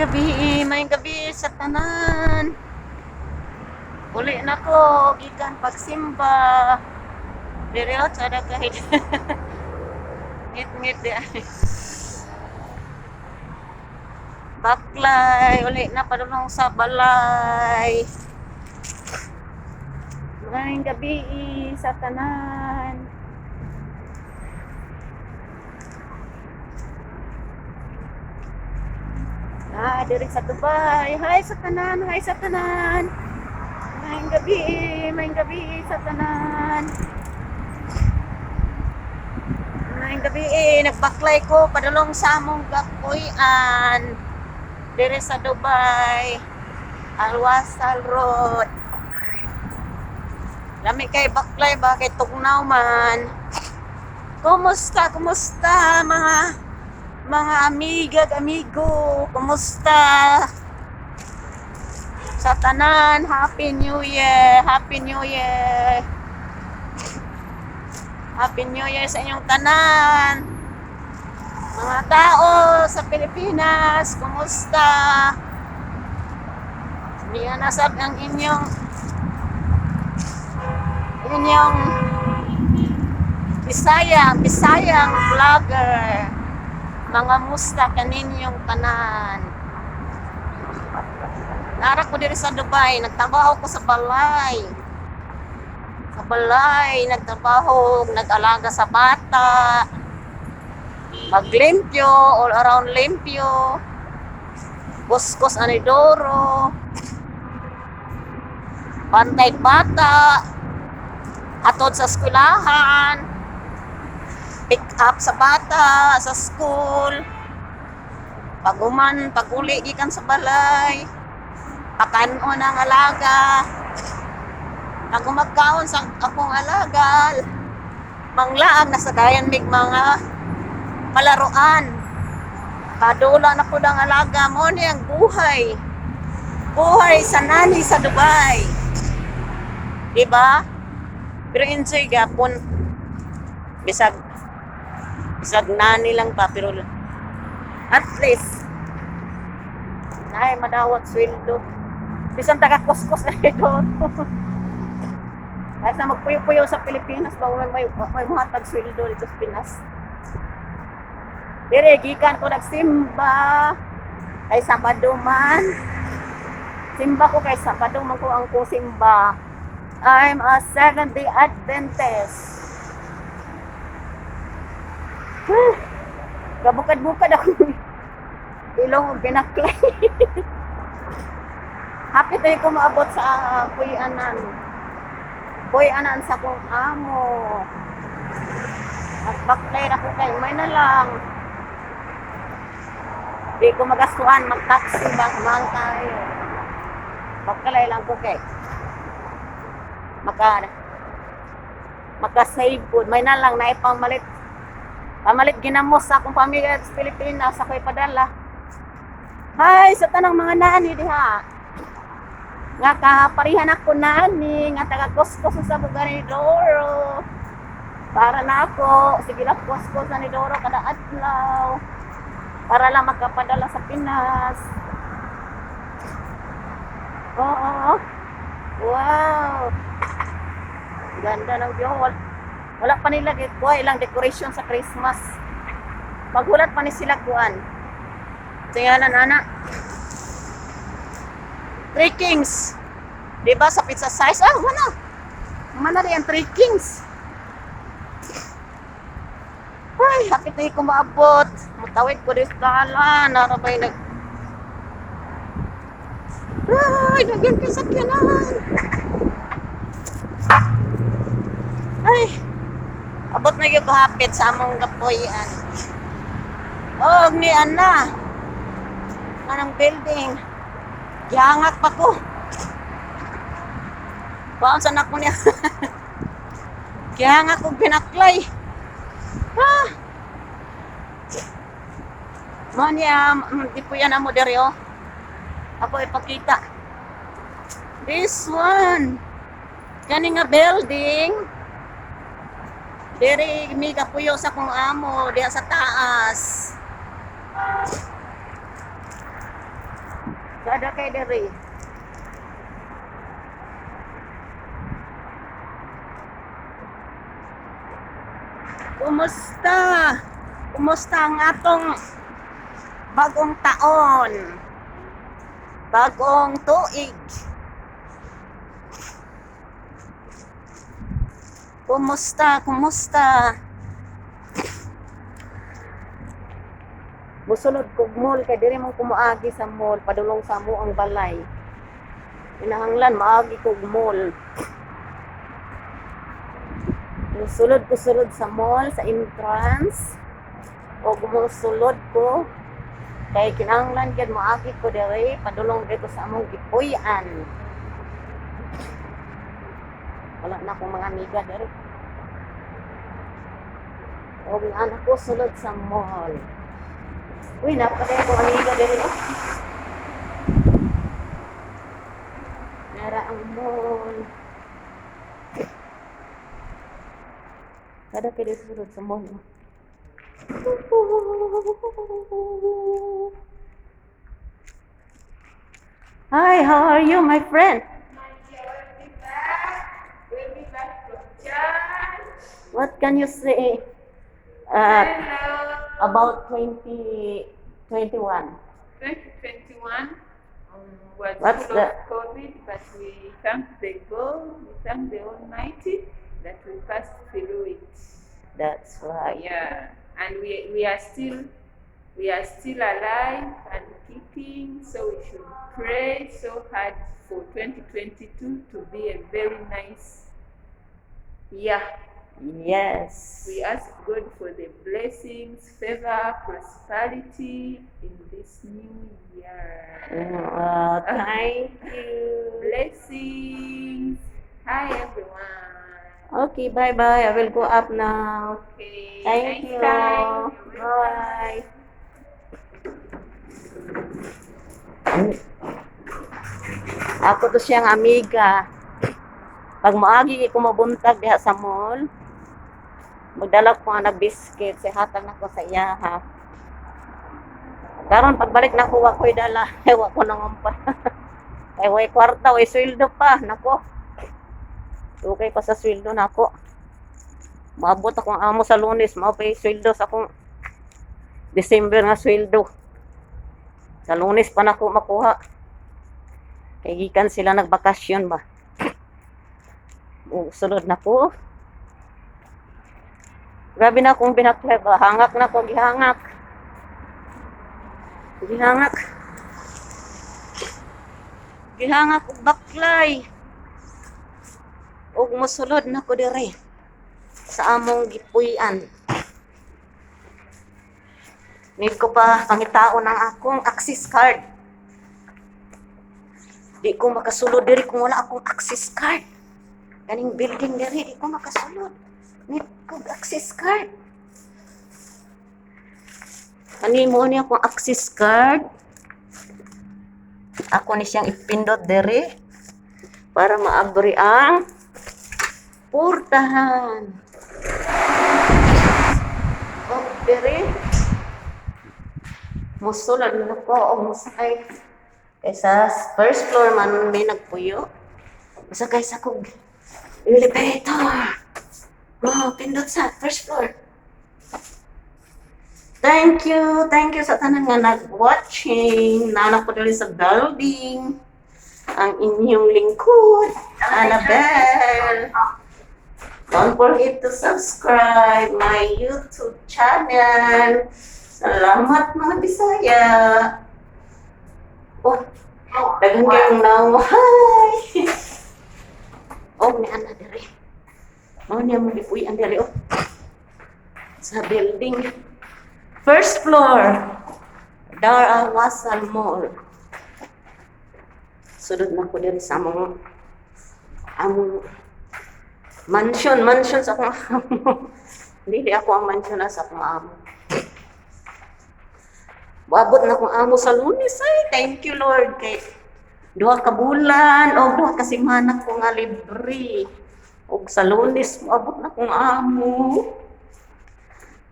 Gabi, may gabi sa tanan. Uli na ko gikan pagsimba. Diri oh, tsada kahit ngit-ngit di ay. Baklay, uli na padulong sa balay. Maayong gabi sa tanan. Ah, diri sa Dubai. Hi sa tanan, hi sa tanan. Maayong gabi sa tanan. Maayong gabi, nagbaklay ko padulong sa among gapuy-an. Diri sa Dubai, Al Wasl Road. Lami kay baklay ba kay tugnaw man. Kumusta, kumusta mga amiga, amigo? Kumusta? Sa tanan, Happy New Year! Happy New Year! Happy New Year sa inyong tanan! Mga tao sa Pilipinas, kumusta? Niya nasab ang inyong Bisayang vlogger. Mga musta kaninyong tanan. Nara ko diri sa Dubai, nagtrabaho ko sa balay. Sa balay, nagtrabaho, nag-alaga sa bata. Maglimpyo, all around limpyo. Kuskos anidoro. Bantay bata. Hatod sa eskwelahan. Pick up sa bata sa school. Paguman, pag-uli gikan sa balay. Pakanon ang alaga. Pag magkaon sa akong alaga, manglaag na sa dayan mig mga palaruan. Padula na pud ang alaga mo ni ang buhay. Buhay sa nanny sa Dubai. Diba? Pero enjoy gapon. Bisag nanny lang pa, pero at least nay madawat sweldo. Bisan taga kuskos na ito. Kahit na magpuyo-puyo sa Pilipinas ba, may mga tag sweldo dito sa Pinas. Dire gikan ko nagsimba kay Sabado man. Simba ko kay Sabado man ko ang ko simba. I'm a Seventh-day Adventist. Gabukad-bukad ako. Ilong binaklay. Happy tayo ko maabot sa puy-anan. Puy-anan sa kong amo. Magbaklay na ko kay may na lang. Di ko magastuan mag-taxi ba, mahal tayo. Baklay lang ko kay maka save po. May na lang na ipamalit. Pamalit ginamos sa akong pamilya sa Pilipinas ako ipadala. Hi sa tanang mga nanny diha. Nga kaparihan ako nani nga taga kuskos sa Bugaridoro. Para na ako, sige lang kuskos sa Nidoro kada adlaw. Para lang makapadala sa Pinas. Oo. Wow. Ganda ng view. Wala pa nila kuha ilang decoration sa Christmas. Paghulat pa ni sila kuan. Tingalan ana. Three Kings. Di ba sa pizza size? Ah, wala. Mana rin ang Three Kings. Ay, hapit na ko maabot. Mutawid ko dito dalan. Narabay nag. Ay, nagyan kay sakyanan. Ay, abot na yung hapit sa among kapuyan. Oh, ni Ana. Anong building? Gihangak pa ko. Baon sa nako niya. Gihangak kong binaklay. Ah. Mo niya, di po yan amo diri oh. Ako ipakita. This one. Kani nga building. Diri mi kapuyo sa kong amo diha sa taas. Sada kay diri. Kumusta? Kumusta ang atong bagong taon? Bagong tuig. Kumusta? Kumusta? Musulod kog mall kay diri man ko moagi sa mall padulong sa among balay. Kinahanglan maagi kog mall. Musulod ko sulod sa mall sa entrance o musulod ko kay kinahanglan gyud moagi ko diri padulong diri ko sa among gipuy-an. Wala na akong mga amiga diri. Og anak ko sulod sa mall. Uy, napakadali ko amiga diri, oh. Nara ang mall. Kada kay sulod sa mall, oh. Hi, how are you, my friend? My dear, we'll be back. We'll be back from church. What can you say Hello. about 2021? 2021 was What's full the- of COVID, but we thank the God, we thank the Almighty that we passed through it. That's right. Yeah, and we are still alive and kicking, so we should pray so hard for 2022 to be a very nice year. Yes. We ask God for the blessings, favor, prosperity in this new year. Thank you. Blessings. Hi, everyone. Okay, bye-bye. I will go up now. Okay. Thank Nice you. time. You're welcome. Bye. Ako to siyang amiga. Pag moagi ko mabuntag diha sa mall, magdala ko nga biscuit, sa hatag nako sa iya ha. Karon pagbalik nako, wa ko'y dala, wa ko nangumpa. Kay way kwarta, way sweldo pa, nako. Okay pa sa sweldo nako. Maabot akong amo sa Lunes, mao pay sweldo sa akong December nga sweldo. Sa Lunes pa nako makuha. Kay gikan sila nagbakasyon ba. O, sulod na ko. Grabe na akong binaklay ba. Hangak na ko, gihangak. Gihangak. Gihangak og baklay. Og mosulod na ko dire sa among gipuy-an. Need ko pa pangitaon ang akong access card. Di ko makasulod diri kung wala akong access card. Kaning building diri, di ko makasulod. Need ko access card. Kani mo ni akong access card. Ako ni siyang ipindot diri para maabri ang portahan. Og diri musulod na ko og mosakay kay sa first floor man may nagpuyo. Mosakay sa kog elevator. Oh, pindot sa first floor. Thank you sa tanan nga nag-watching. Naa ko diri sa building. Ang inyong lingkod, Annabelle. Don't forget to subscribe my YouTube channel. Salamat, mga Bisaya. Oh, daghan kayong naw. Hi! Oh, ni ana diri. Mao niya mo gipuy-an diri, oh. Sa building. First floor. Dar Al Wasal Mall. Sulod na ko diri sa among mansion, mansion sa akong amo. Dili ako ang mansion na sa akong amo. Moabot na akong amo sa Lunes ay. Thank you, Lord, kay 2 ka bulan o 2 ka semana ko nga libre. Og sa Lunes moabot na akong amo.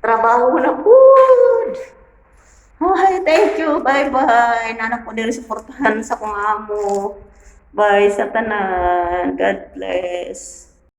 Trabaho na pud. Hi, thank you. Bye-bye. Naa na ko diri suportahan sa akong amo. Bye sa tanan. God bless.